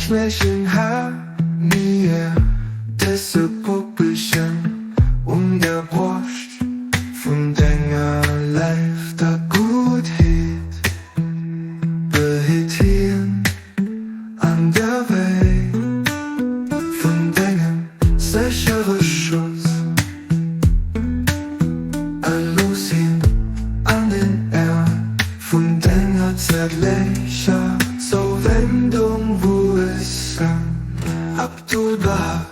Zärtlichen Hanie, dëse Puppelchen un der Broscht vun denger Leift a Guttheet, behitt hien an der Wéi vun dengem séchere Schutz. A looss hien an den Äerm vun denger zärtlecher Zouwendung wuessen. Abdul-Bahá,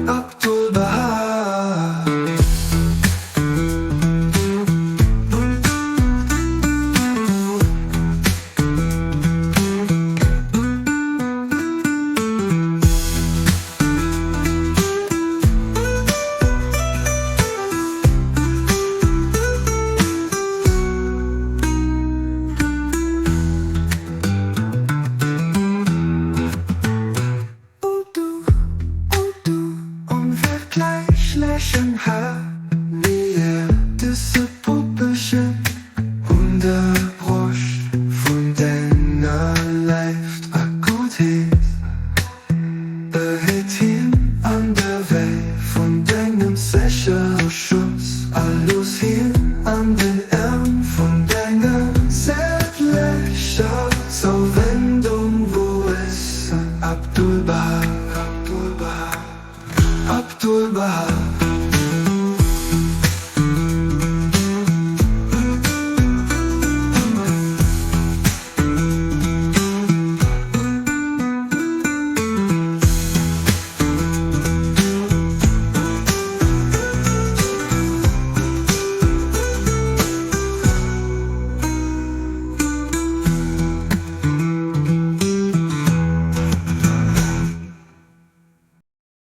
Abdul-Bahá. O du, o du onvergläichlechen Här, dëse Puppelchen un der Broscht vun denger Leift a Guttheet. Behitt hien an der Wéi vun dengem séchere Schutz a looss hien an den Äerm vun denger zäertlecher Zouwendung wuessen. Abdul-Bahá, Abdul-Bahá, Abdul-Bahá.